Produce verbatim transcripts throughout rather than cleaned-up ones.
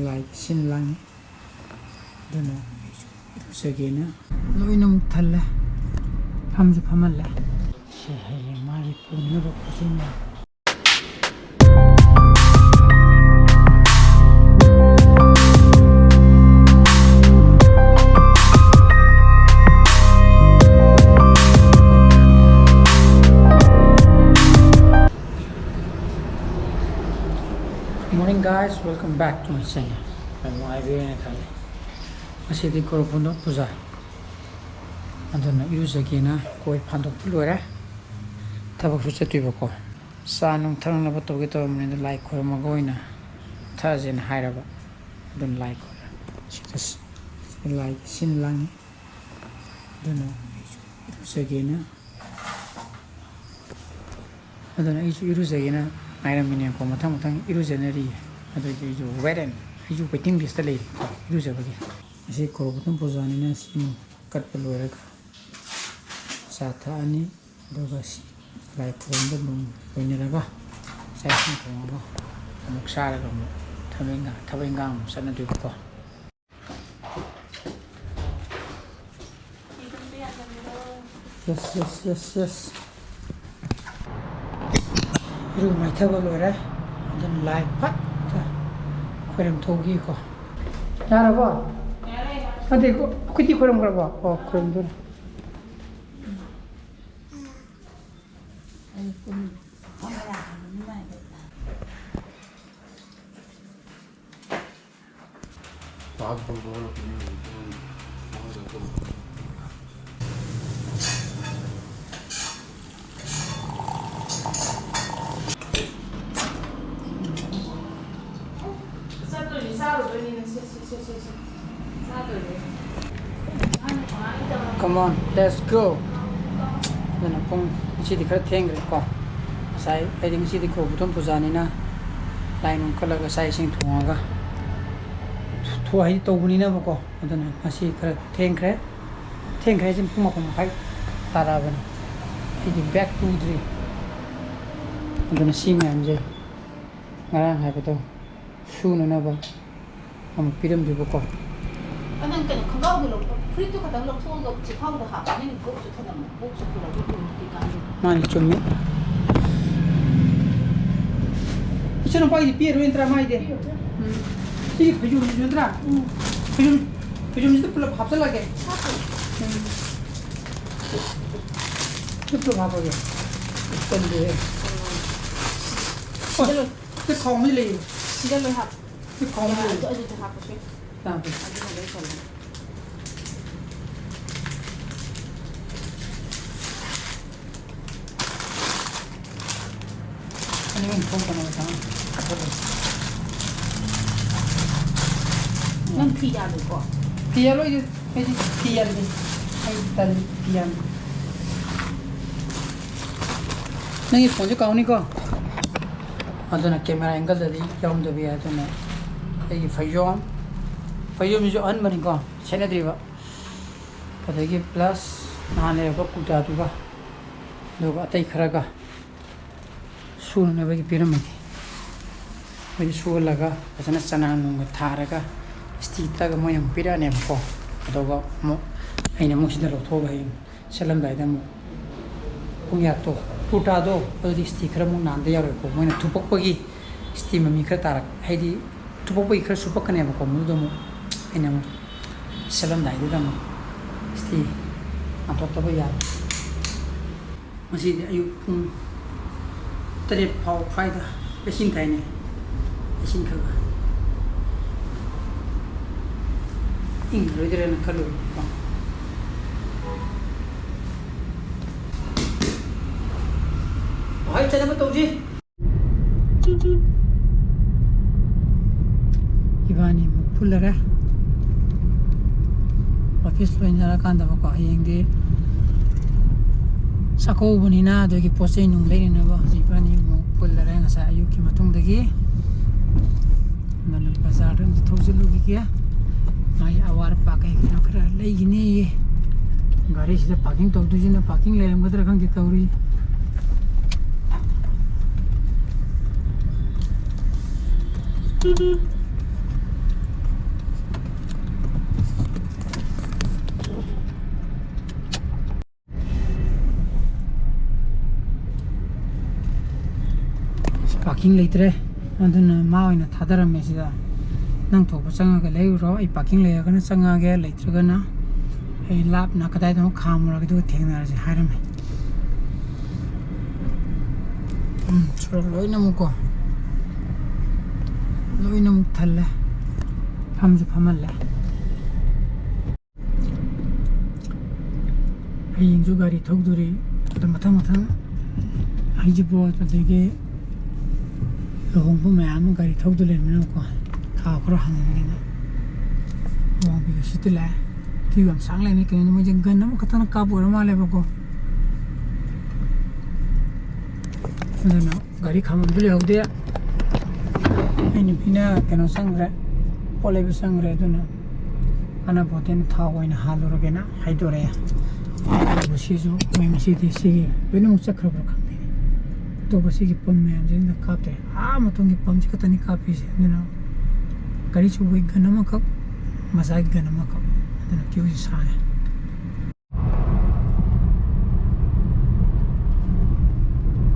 ꯂꯥꯏꯒꯤ ꯁꯤꯟ ꯂꯥꯡꯉꯤ꯫ ꯑꯗꯨꯅ ꯑꯩꯁꯨ ꯏꯔꯨꯖꯒꯦꯅ꯫ ꯂꯣꯏꯅ ꯑꯃꯨꯛ ꯊꯜꯂꯦ, ꯐꯝꯁꯨ ꯐꯝꯍꯜꯂꯦ꯫ ꯁꯤ ꯍꯌꯦꯡ ꯃꯥꯒꯤ ꯄꯨꯅꯕ ꯈꯨꯖꯤꯟ꯫ Morning guys, welcome back to my channel. ꯌꯥꯝ ꯅꯨꯡꯉꯥꯏꯕꯤꯔꯦꯅ ꯈꯜꯂꯤ꯫ ꯉꯁꯤꯗꯤ ꯒꯣꯔꯣꯕꯨꯟꯗꯣ ꯄꯨꯖꯥ, ꯑꯗꯨꯅ ꯏꯔꯨꯖꯒꯦꯅ ꯀꯣꯏ ꯐꯥꯟꯗꯣꯛꯄ ꯂꯣꯏꯔꯦ꯫ ꯊꯕꯛꯁꯨ ꯆꯠꯇꯣꯏꯕꯀꯣ꯫ ꯆꯥ ꯅꯨꯡ ꯊꯛꯅꯕ ꯇꯧꯒꯦ ꯇꯧꯔꯝꯕꯅꯤ, ꯑꯗꯨ ꯂꯥꯏ ꯈꯣꯏꯔꯝꯃꯒ ꯑꯣꯏꯅ ꯊꯛꯑꯁꯦꯅ ꯍꯥꯏꯔꯕ꯫ ꯑꯗꯨꯅ ꯂꯥꯏ ꯈꯣꯏꯔꯝ-, ꯁꯤꯗ ꯁꯤ-, ꯁꯤꯗ ꯂꯥꯏꯒꯤ ꯁꯤꯟ ꯂꯥꯡꯉꯤ꯫ ꯑꯗꯨꯅ ꯑꯩꯁꯨ ꯏꯔꯨꯖꯒꯦꯅ, ꯑꯗꯨꯅ ꯑꯩꯁꯨ ꯏꯔꯨꯖꯒꯦꯅ ꯉꯥꯏꯔꯝꯃꯤꯅꯦꯀꯣ꯫ ꯃꯊꯪ ꯃꯊꯪ ꯏꯔꯨꯖꯅꯔꯤꯌꯦ꯫ ꯑꯗꯨꯒꯤ ꯑꯩꯁꯨ wait and, ꯑꯩꯁꯨ waiting list ꯂꯩꯔꯤ ꯏꯔꯨꯖꯕꯒꯤ꯫ ꯉꯁꯤ ꯒꯣꯔꯣꯕꯨꯟꯗꯣ ꯄꯨꯖꯥꯅꯤꯅ ꯁꯤ ꯀꯠꯄ ꯂꯣꯏꯔꯒ ꯆꯥ ꯊꯛꯑꯅꯤ꯫ ꯑꯗꯨꯒ ꯁꯤ ꯂꯥꯏ ꯈꯨꯔꯨꯝꯕ ꯂꯣꯏ-, ꯂꯣꯏꯅꯔꯒ ꯆꯥꯛ ꯏꯁꯤꯡ ꯊꯣꯡꯉꯒ ꯑꯃꯨꯛ ꯆꯥꯔꯒ ꯑꯃꯨꯛ ꯊꯕꯛ ꯏꯟꯈꯥꯡ, ꯊꯕꯛ ꯏꯟꯈꯥꯡ ꯑꯃꯨꯛ ꯆꯠꯅꯗꯣꯏꯕꯀꯣ꯫ Yes, yes, yes, yes. ꯏꯔꯨ ꯃꯥꯏꯊꯕ ꯂꯣꯏꯔꯦ꯫ ꯑꯗꯨꯅ ꯂꯥꯏ ꯐꯠ ꯈꯣꯏꯔꯝ ꯊꯣꯛꯈꯤꯀꯣ꯫ ꯌꯥꯔꯕꯣ? ꯌꯥꯔꯦ, ꯌꯥꯔꯦ꯫ ꯅꯠꯇꯦ, ꯑꯩꯈꯣꯏꯗꯤ ꯈꯣꯏꯔꯝꯈ꯭ꯔꯕꯣ? ꯑꯣ, ꯈꯣꯏꯔꯝꯗꯣꯏꯅꯦ꯫ ꯆꯠꯇꯣꯏꯅꯤ, ꯆꯥꯔꯨꯗꯣꯏꯅꯤꯅꯦ꯫ ꯁꯦ, ꯁꯦ, ꯁꯦ, ꯁꯦ, ꯁꯦ꯫ ꯆꯥꯗꯣꯏꯅꯦ꯫ Come on, let's go. ꯑꯗꯨꯅ ꯄꯨꯡ ꯉꯁꯤꯗꯤ ꯈꯔ ꯊꯦꯡꯈ꯭ꯔꯦꯀꯣ꯫ ꯉꯁꯥꯏ ꯑꯩꯗꯤ ꯉꯁꯤꯗꯤ ꯒꯣꯔꯣꯕꯨꯟꯗꯣ ꯄꯨꯖꯥꯅꯤꯅ ꯂꯥꯏ ꯅꯨꯡ ꯀꯠꯂꯒ ꯆꯥꯛ ꯏꯁꯤꯡ ꯊꯣꯡꯉꯒ ꯊꯣꯛ-, ꯍꯥꯏꯗꯤ ꯇꯧꯕꯅꯤꯅꯕꯀꯣ꯫ ꯑꯗꯨꯅ ꯉꯁꯤ ꯈꯔ ꯊꯦꯡꯈ꯭ꯔꯦ꯫ ꯊꯦꯡꯈ꯭ꯔꯦ ꯍꯥꯏꯁꯤ ꯄꯨꯡ ꯃꯥꯄꯟ ꯃꯈꯥꯏ ꯇꯥꯔꯛꯑꯕꯅꯤ꯫ ꯑꯩꯗꯤ bag ꯄꯨꯗ꯭ꯔꯤ꯫ ꯑꯗꯨꯅ ꯁꯤ ꯃꯌꯥꯝꯁꯦ ꯉꯔꯥꯡ ꯍꯥꯏꯕꯗꯣ ꯁꯨꯅꯅꯕ ꯑꯃꯨꯛ ꯄꯤꯔꯝꯗꯣꯏꯕꯀꯣ꯫ ꯅꯪ ꯀꯩꯅꯣ ꯈꯣꯡꯒ꯭ꯔꯥꯎꯗꯣ ꯂꯧꯊꯣꯛ, ꯐꯨꯔꯤꯠꯇꯣ ꯈꯛꯇꯪ ꯂꯧꯊꯣꯛꯑꯒ ꯆꯤꯐꯥꯎꯗ ꯍꯥꯞꯄ, ꯅꯪꯒꯤ ꯕꯣꯛꯁꯁꯨ ꯊꯅꯝꯃꯣ, ꯕꯣꯛꯁꯁꯨ ꯄꯨꯔꯛꯑꯣ, ꯄꯨꯔꯛꯑꯣ ꯀꯩꯀꯥꯟꯗꯦ꯫ ꯃꯥꯅꯤ, ꯆꯨꯝꯃꯤ꯫ ꯏꯆꯟꯅꯨꯄꯥꯒꯤꯗꯤ ꯄꯤꯔꯔꯣꯏ ꯅꯠꯇ꯭ꯔꯥ ꯃꯥꯏꯗꯤ? ꯄꯤꯔꯔꯣꯏ꯫ ꯎꯝ꯫ ꯁꯤꯒꯤ ꯐꯩꯖꯣꯝꯁꯤꯁꯨ ꯅꯠꯇ꯭ꯔꯥ? ꯎꯝ꯫ ꯐꯩꯖꯣꯝ, ꯐꯩꯖꯣꯝꯁꯤꯗ ꯄꯨꯂꯞ ꯍꯥꯞꯆꯜꯂꯒꯦ꯫ ꯍꯥꯞꯄꯣ꯫ ꯎꯝ꯫ ꯁꯤ ꯄꯨꯂꯞ ꯍꯥꯞꯄꯒꯦ꯫ ꯆꯟꯗꯦꯍꯦ꯫ ꯁꯤꯗ ꯂꯣꯏ꯫ ꯁꯤ ꯈꯥꯎ ꯑꯃꯗꯤ ꯂꯩꯌꯦ꯫ ꯁꯤꯗ ꯂꯣꯏ ꯍꯥꯞꯄꯣ꯫ ꯁꯤ ꯈꯥꯎ ꯑꯃꯗꯤ ꯂꯩꯌꯦ꯫ ꯑꯗꯨ, ꯑꯗꯨꯗ ꯍꯥꯞꯄꯁꯦ꯫ ꯇꯥꯕ꯭ꯔꯣ? ꯑꯗꯨꯅ ꯂꯣꯏ ꯆꯜꯂꯦ꯫ ꯑꯅꯤ ꯑꯍꯨꯝ ꯊꯣꯛꯇꯅꯕ ꯆꯪꯉꯛ-꯫ ꯅꯪ ꯐꯤ ꯌꯥꯜꯂꯨꯀꯣ꯫ ꯐꯤ ꯌꯥꯜꯂꯣꯏ, ꯑꯩꯗꯤ ꯐꯤ ꯌꯥꯟꯗꯦ꯫ ꯑꯩ ꯇꯜꯂꯤ ꯐꯤ ꯌꯥꯟꯕ꯫ ꯅꯪꯒꯤ ꯐꯣꯟꯁꯦ ꯀꯥꯎꯅꯤꯀꯣ꯫ ꯑꯗꯨꯅ camera angle ꯗꯗꯤ ꯌꯥꯎꯔꯝꯗꯕ ꯌꯥꯏ꯫ ꯑꯗꯨꯅ ꯑꯩꯒꯤ ꯐꯩꯖꯣꯝ, ꯐꯩꯖꯣꯝꯁꯤꯁꯨ ꯑꯍꯟꯕꯅꯤꯀꯣ, ꯁꯦꯠꯅꯗ꯭ꯔꯤꯕ꯫ ꯑꯗꯒꯤ plus ꯅꯍꯥꯟ ꯂꯩꯔꯛꯄ ꯀꯨꯔꯇꯥꯗꯨꯒ, ꯑꯗꯨꯒ ꯑꯇꯩ ꯈꯔꯒ ꯁꯨꯅꯅꯕꯒꯤ ꯄꯤꯔꯝꯃꯒꯦ꯫ ꯃꯣꯏꯗꯤ ꯁꯨꯍꯜꯂꯒ ꯐꯖꯅ ꯆꯅꯥꯡ ꯅꯨꯡꯒ ꯊꯥꯔꯒ ꯏꯁꯇꯤ ꯇꯛꯑꯒ ꯃꯣꯏꯅ ꯑꯃꯨꯛ ꯄꯤꯔꯛꯑꯅꯦꯕꯀꯣ꯫ ꯑꯗꯨꯒ ꯑꯃꯨꯛ ꯑꯩꯅ ꯑꯃꯨꯛ ꯁꯤꯗ ꯂꯧꯊꯣꯛꯑꯒ ꯍꯌꯦꯡ ꯁꯦꯠꯂꯝꯗꯥꯏꯗ ꯑꯃꯨꯛ ꯈꯣꯡꯌꯥꯠꯇꯣ, ꯀꯨꯔꯇꯥꯗꯣ, ꯑꯗꯨꯗꯤ ꯏꯁꯇꯤ ꯈꯔ ꯑꯃꯨꯛ ꯅꯥꯟꯗ ꯌꯥꯔꯣꯏꯀꯣ꯫ ꯃꯣꯏꯅ ꯊꯨꯞꯄꯛꯄꯒꯤ ꯏꯁꯇꯤ ꯃꯃꯤ ꯈꯔ ꯇꯥꯔꯛ-, ꯍꯥꯏꯗꯤ ꯊꯨꯞꯄꯛꯄꯒꯤ ꯈꯔ ꯁꯨꯞꯄꯛꯀꯅꯦꯕꯀꯣ꯫ ꯃꯗꯨꯗ ꯑꯃꯨꯛ ꯑꯩꯅ ꯑꯃꯨꯛ ꯁꯦꯠꯂꯝꯗꯥꯏꯗꯨꯗ ꯑꯃꯨꯛ ꯏꯁꯇꯤ ꯅꯥꯟꯊꯣꯛꯇꯕ ꯌꯥꯔꯣꯏ꯫ ꯉꯁꯤꯗꯤ ꯑꯌꯨꯛ ꯄꯨꯡ ꯇꯔꯦꯠ ꯐꯥꯎ ꯐ꯭ꯔꯥꯏꯗ ꯂꯩꯁꯤꯟ ꯊꯥꯏꯅꯦ꯫ ꯂꯩꯁꯤꯟ ꯈꯔ ꯈꯔ ꯏꯪꯉꯔꯣꯏꯗ꯭ꯔꯅ ꯈꯜꯂꯨꯕꯀꯣ꯫ ꯍꯣꯏ, ꯆꯠꯅꯕ ꯇꯧꯁꯤ꯫ ꯏꯕꯥꯅꯤ ꯑꯃꯨꯛ ꯄꯨꯜꯂꯔꯦ꯫ ꯑꯣꯐꯤꯁ ꯂꯣꯏꯅꯔꯀꯥꯟꯗꯕꯀꯣ, ꯍꯌꯦꯡꯗꯤ ꯆꯥꯛꯀꯧꯕꯅꯤꯅ ꯑꯗꯨꯒꯤ ꯄꯣꯠ ꯆꯩ ꯅꯨꯡ ꯂꯩꯅꯅꯕ ꯍꯧꯖꯤꯛ ꯏꯕꯥꯅꯤ ꯑꯃꯨꯛ ꯄꯨꯜꯂꯔꯦ ꯉꯁꯥꯏ ꯑꯌꯨꯛꯀꯤ ꯃꯇꯨꯡꯗꯒꯤ꯫ ꯑꯗꯨꯅ ꯕꯖꯥꯔꯗ ꯑꯝꯇ ꯊꯧꯖꯤꯜꯂꯨꯈꯤꯒꯦ꯫ ꯃꯥꯒꯤ ꯑꯋꯥꯠ ꯑꯄꯥ ꯀꯩ ꯀꯩꯅꯣ ꯈꯔ ꯂꯩꯈꯤꯅꯤꯌꯦ꯫ ꯒꯥꯔꯤꯁꯤꯗ parking ꯇꯧꯗꯣꯏꯁꯤꯅ parking ꯂꯩꯔꯝꯒꯗ꯭ꯔꯥ ꯈꯪꯗꯦ ꯇꯧꯔꯤ꯫ ꯄꯥꯔꯀꯤꯡ ꯂꯩꯇ꯭ꯔꯦ, ꯑꯗꯨꯅ ꯃꯥ ꯑꯣꯏꯅ ꯊꯥꯗꯔꯝꯃꯦ ꯁꯤꯗ꯫ "ꯅꯪ ꯊꯣꯛꯄ ꯆꯪꯉꯒ ꯂꯩꯔꯨꯔꯣ, ꯑꯩ ꯄꯥꯔꯀꯤꯡ ꯂꯩꯔꯒꯅ ꯆꯪꯉꯛꯑꯒꯦ, ꯂꯩꯇ꯭ꯔꯒꯅ ꯑꯩ ꯂꯥꯞꯅ ꯀꯗꯥꯏꯗꯅꯣ ꯈꯥꯝꯃꯨꯔꯒꯦ, ꯑꯗꯨꯒ ꯊꯦꯡꯅꯔꯁꯦ" ꯍꯥꯏꯔꯝꯃꯦ꯫ ꯎꯝ, ꯁꯣꯔꯣꯛ ꯂꯣꯏꯅꯃꯛꯀꯣ, ꯂꯣꯏꯅꯃꯛ ꯊꯜꯂꯦ, ꯐꯝꯁꯨ ꯐꯝꯍꯜꯂꯦ꯫ ꯍꯌꯦꯡꯁꯨ ꯒꯥꯔꯤ ꯊꯧꯗꯣꯔꯤ꯫ ꯑꯗꯨ ꯃꯊꯪ ꯃꯊꯪ ꯍꯩꯖꯤꯡꯄꯣꯠ ꯑꯗꯒꯤ ꯂꯨꯍꯣꯡꯕ ꯃꯌꯥꯝ ꯑꯃ ꯒꯥꯔꯤ ꯊꯧꯗꯣ ꯂꯩꯕꯅꯤꯅꯀꯣ, ꯊꯥꯎ ꯈꯔ ꯍꯥꯟꯖꯤꯟꯒꯦꯅ꯫ ꯂꯨꯍꯣꯡꯕꯤꯒ ꯁꯤꯠꯇ ꯂꯥꯛꯑꯦ꯫ ꯀ꯭ꯌꯨ ꯌꯥꯝ ꯁꯥꯡ ꯂꯩꯅꯤ꯫ ꯀꯩꯅꯣ ꯃꯣꯏꯁꯦ ꯒꯟ ꯑꯃꯈꯛꯇꯅ ꯀꯥꯞꯄ ꯑꯣꯏꯔ ꯃꯥꯜꯂꯦꯕꯀꯣ꯫ ꯑꯗꯨꯅ ꯒꯥꯔꯤ ꯈꯥꯝꯕꯝꯁꯨ ꯂꯩꯍꯧꯗꯦ꯫ ꯑꯩ ꯅꯨꯄꯤꯅ ꯀꯩꯅꯣ ꯆꯪꯈ꯭ꯔꯦ, ꯄꯣꯠ ꯂꯩꯕ ꯆꯪꯈ꯭ꯔꯦ꯫ ꯑꯗꯨꯅ ꯀꯥꯟꯅꯄꯣꯠꯇꯦꯅ ꯊꯥꯎ ꯑꯣꯏꯅ ꯍꯥꯜꯂꯨꯔꯒꯦꯅ ꯍꯥꯏꯗꯣꯔꯛꯑꯦ꯫ ꯑꯗꯨꯕꯨ ꯁꯤꯁꯨ ꯃꯣꯏ ꯉꯁꯤꯗꯤ ꯁꯤꯒꯤ ꯂꯣꯏꯅꯃꯛ ꯆꯠꯈ꯭ꯔꯕ꯭ꯔꯥ ꯈꯪꯗꯦ꯫ ꯑꯇꯣꯞꯄ ꯁꯤꯒꯤ ꯄꯝ ꯃꯌꯥꯝꯁꯤꯅ ꯀꯥꯞꯇ꯭ꯔꯦ꯫ ꯑꯥ ꯃꯇꯨꯡꯒꯤ ꯄꯝꯁꯤ ꯈꯛꯇꯅꯤ ꯀꯥꯞꯄꯤꯁꯦ꯫ ꯑꯗꯨꯅ ꯒꯥꯔꯤ ꯑꯆꯧꯕꯒꯤ ꯒꯟ ꯑꯃꯈꯛ, ꯃꯆꯥꯒꯤ ꯒꯟ ꯑꯃꯈꯛ, ꯑꯗꯨꯅ ꯀ꯭ꯌꯨꯁꯤ ꯁꯥꯡꯉꯦ꯫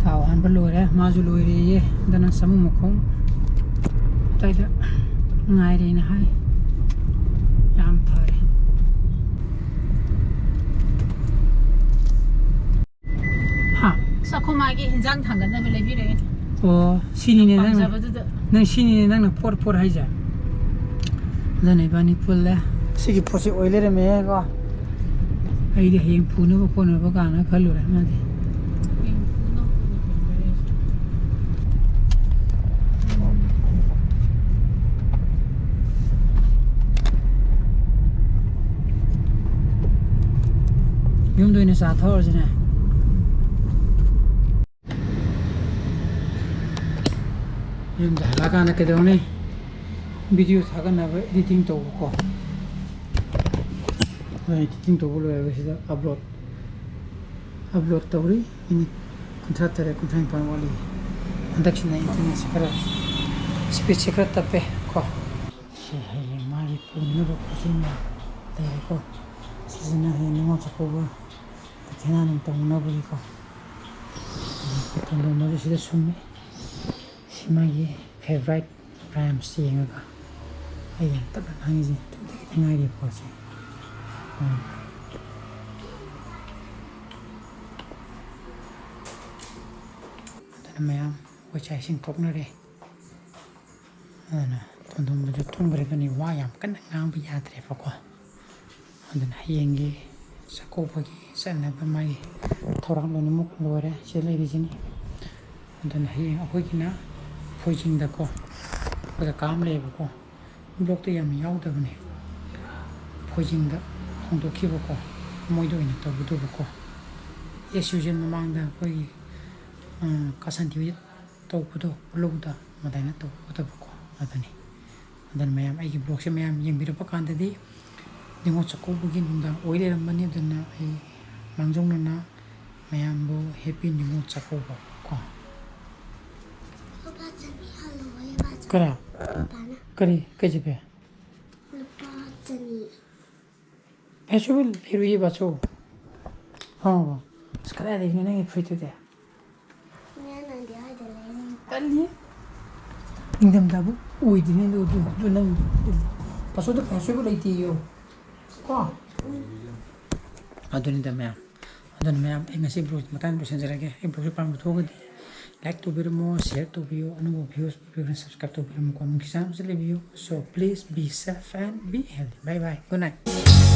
ꯊꯥꯎ ꯍꯥꯟꯕ ꯂꯣꯏꯔꯦ, ꯃꯥꯁꯨ ꯂꯣꯏꯔꯦꯌꯦ꯫ ꯑꯗꯨꯅ ꯁꯥꯃꯨ ꯃꯈꯣꯡ ꯑꯗꯨꯋꯥꯏꯗ ꯉꯥꯏꯔꯦꯅ ꯍꯥꯏ꯫ ꯌꯥꯝ ꯐꯔꯦ꯫ ꯍꯥ? ꯑꯁ, ꯑꯩꯈꯣꯏ ꯃꯥꯒꯤ ꯍꯤꯟꯖꯥꯡ ꯊꯥꯡꯒꯠꯅꯕ ꯂꯩꯕꯤꯔꯛꯑꯦ꯫ ꯑꯣ, ꯁꯤꯅꯤꯅꯦ ꯅꯪ, ꯄꯥꯝꯖꯕꯗꯨꯗ꯫ ꯅꯪ ꯁꯤꯅꯤꯅꯦ ꯅꯪꯅ ꯐꯣꯔ ꯐꯣꯔ ꯍꯥꯏꯁꯦ꯫ ꯑꯗꯨꯅ ꯏꯕꯥꯅꯤ ꯄꯨꯜꯂꯦ꯫ ꯁꯤꯒꯤ ꯄꯣꯠꯁꯤ ꯑꯣꯏ ꯂꯩꯔꯝꯃꯦꯀꯣ꯫ ꯑꯩꯗꯤ ꯍꯌꯦꯡ ꯄꯨꯅꯕ ꯈꯣꯠꯅꯕ ꯀꯥꯏꯅ ꯈꯜꯂꯨꯔꯦ ꯃꯥꯗꯤ꯫ ꯍꯌꯦꯡ ꯄꯨꯅꯕ ꯈꯣꯠꯅꯕ ꯂꯩꯔꯦ꯫ ꯌꯨꯝꯗ ꯑꯣꯏꯅ ꯆꯥ ꯊꯛꯎꯔꯁꯤꯅꯦ꯫ ꯌꯨꯝꯗ ꯍꯜꯂꯛꯑꯀꯥꯟꯗ ꯀꯩꯗꯧꯅꯤ? ꯚꯤꯗꯤꯑꯣ ꯊꯥꯒꯠꯅꯕ ꯏꯗꯤꯇꯤꯡ ꯇꯧꯕꯀꯣ꯫ ꯑꯗꯨꯅ ꯏꯗꯤꯇꯤꯡ ꯇꯧꯕ ꯂꯣꯏꯔꯒ ꯁꯤꯗ ꯑꯞꯂꯣꯗ, ꯑꯞꯂꯣꯗ ꯇꯧꯔꯤ꯫ ꯃꯤꯅꯤꯠ ꯀꯨꯟꯊ꯭ꯔꯥ ꯇꯔꯦꯠ, ꯀꯨꯟꯊ꯭ꯔꯥ ꯅꯤꯄꯥꯟ ꯋꯥꯠꯂꯤ꯫ ꯍꯟꯗꯛꯁꯤꯅ ꯏꯟꯇꯔꯅꯦꯠꯁꯦ ꯈꯔ, ꯁ꯭ꯄꯤꯗꯁꯦ ꯈꯔ ꯇꯞꯄꯦ ꯀꯣ꯫ ꯁꯤ ꯍꯌꯦꯡ ꯃꯥꯒꯤ ꯄꯨꯅꯕ ꯈꯨꯠꯁꯨ ꯃꯌꯥꯝ ꯂꯩꯔꯦꯀꯣ꯫ ꯁꯤꯁꯤꯅ ꯍꯌꯦꯡ ꯅꯤꯉꯣꯜ ꯆꯥꯛꯀꯧꯕ ꯗꯈꯤꯅꯥ ꯅꯨꯡ ꯇꯧꯅꯕꯒꯤꯀꯣ꯫ ꯀꯣꯟꯗꯣꯝ ꯑꯗꯨ ꯁꯤꯗ ꯁꯨꯝꯃꯤ꯫ ꯃꯥꯒꯤ favorite rhymes ꯌꯦꯡꯉꯒ ꯑꯩ ꯌꯥꯝ ꯇꯞꯅ ꯉꯥꯡꯉꯤꯁꯦ ꯇꯨꯝꯗꯒꯤꯗ ꯉꯥꯏꯔꯤꯕ ꯄꯣꯠꯁꯦ꯫ ꯎꯝ꯫ ꯑꯗꯨꯅ ꯃꯌꯥꯝ ꯑꯩꯈꯣꯏ ꯆꯥꯛ ꯏꯁꯤꯡ ꯊꯣꯛꯅꯔꯦ꯫ ꯑꯗꯨꯅ ꯇꯣꯟꯊꯣꯝꯕꯁꯨ ꯇꯨꯝꯈ꯭ꯔꯦ꯫ ꯑꯗꯨꯅꯤ ꯋꯥ ꯌꯥꯝ ꯀꯟꯅ ꯉꯥꯡꯕ ꯌꯥꯗ꯭ꯔꯦꯕꯀꯣ꯫ ꯑꯗꯨꯅ ꯍꯌꯦꯡꯒꯤ ꯆꯥꯛꯀꯧꯕꯒꯤ ꯆꯠꯅꯕ ꯃꯥꯒꯤ ꯊꯧꯔꯥꯡ ꯂꯣꯏꯅꯃꯛ ꯂꯣꯏꯔꯦ꯫ ꯁꯤꯗ ꯂꯩꯔꯤꯁꯤꯅꯤ꯫ ꯑꯗꯨꯅ ꯍꯌꯦꯡ ꯑꯩꯈꯣꯏꯒꯤꯅ ꯐꯣꯏꯖꯤꯡꯗꯀꯣ, ꯑꯩꯈꯣꯏ ꯀꯀꯥ ꯑꯃ ꯂꯩꯌꯦꯕꯀꯣ, vlogꯇ ꯌꯥꯝ ꯌꯥꯎꯗꯕꯅꯦ꯫ ꯐꯣꯏꯖꯤꯡꯗ ꯍꯣꯡꯗꯣꯛꯈꯤꯕꯀꯣ, ꯃꯣꯏꯗ ꯑꯣꯏꯅ ꯇꯧꯒꯗꯧꯕꯀꯣ꯫ As usual ꯃꯃꯥꯡꯗ ꯑꯩꯈꯣꯏꯒꯤ, ꯑ, ꯀꯥꯁꯟꯇꯤ ꯍꯣꯏ ꯇꯧꯕꯗꯣ, ꯎꯠꯂꯧꯗ ꯑꯗꯨꯃꯥꯏꯅ ꯇꯧꯒꯗꯕꯀꯣ꯫ ꯑꯗꯨꯅꯤ꯫ ꯑꯗꯨꯅ ꯃꯌꯥꯝ ꯑꯩꯒꯤ vlogꯁꯦ ꯃꯌꯥꯝ ꯌꯦꯡꯕꯤꯔꯛꯄ ꯀꯥꯟꯗꯗꯤ ꯅꯤꯉꯣꯜ ꯆꯥꯛꯀꯧꯕꯒꯤ ꯅꯨꯡꯗꯥꯡ ꯑꯣꯏ ꯂꯩꯔꯝꯃꯅꯤ꯫ ꯑꯗꯨꯅ ꯑꯩ ꯃꯥꯡꯖꯧꯅꯅ ꯃꯌꯥꯝꯕꯨ happy ꯅꯤꯉꯣꯜ ꯆꯥꯛꯀꯧꯕ ꯀꯣ꯫ ꯂꯨꯄꯥ ꯆꯅꯤ ꯍꯜꯂꯣ, ꯏꯕꯥꯆꯧ꯫ ꯀꯔꯤ? ꯄꯥꯄꯥꯅ꯫ ꯀꯔꯤ? ꯀꯩ ꯆꯠꯄꯤ? ꯂꯨꯄꯥ ꯆꯅꯤ꯫ ꯐꯦꯁꯇꯤꯚꯦꯜ ꯂꯩꯔꯨꯏꯌꯦ ꯕꯥꯆꯧ꯫ ꯈꯪꯉꯕꯣ? ꯑꯁ, ꯀꯗꯥꯏꯗꯒꯤꯅꯣ ꯅꯪꯒꯤ ꯐꯨꯔꯤꯠꯇꯨꯗꯤ? ꯉꯔꯥꯡ ꯅꯪꯗꯤ ꯍꯥꯏꯗ ꯂꯩꯔꯝꯃꯤ꯫ ꯇꯜꯂꯤ꯫ ꯅꯤꯡꯊꯝꯊꯥꯕꯨ ꯑꯣꯏꯗ꯭ꯔꯤꯅꯦ ꯑꯗꯨ, ꯑꯗꯨ, ꯑꯗꯨ ꯅꯪ ꯇꯜꯂꯤ꯫ ꯕꯥꯆꯧꯗ ꯐꯦꯁꯇꯤꯚꯦꯜ ꯂꯩꯇꯦꯌꯣ꯫ ꯀꯣ? ꯑꯗꯨꯅꯤꯗ ꯃꯌꯥꯝ꯫ ꯑꯗꯨꯅ ꯃꯌꯥꯝ, ꯑꯩ ꯉꯁꯤ vlog ꯃꯇꯥꯡ ꯂꯣꯏꯁꯤꯟꯖꯔꯒꯦ꯫ ꯑꯩ vlogꯁꯦ ꯄꯥꯝꯕ ꯊꯣꯛꯑꯒꯗꯤ like ꯇꯧꯕꯤꯔꯝꯃꯣ, share ꯇꯧꯕꯤꯌꯨ, ꯑꯅꯧꯕ views ꯄꯤꯕꯤꯌꯨ, subscribe ꯇꯧꯕꯤꯔꯝꯃꯣꯀꯣ꯫ ꯅꯨꯡꯁꯤ ꯆꯥꯟꯅꯕꯁꯨ ꯂꯩꯕꯤꯌꯨ꯫ So please be safe and be healthy. Bye bye. Good night.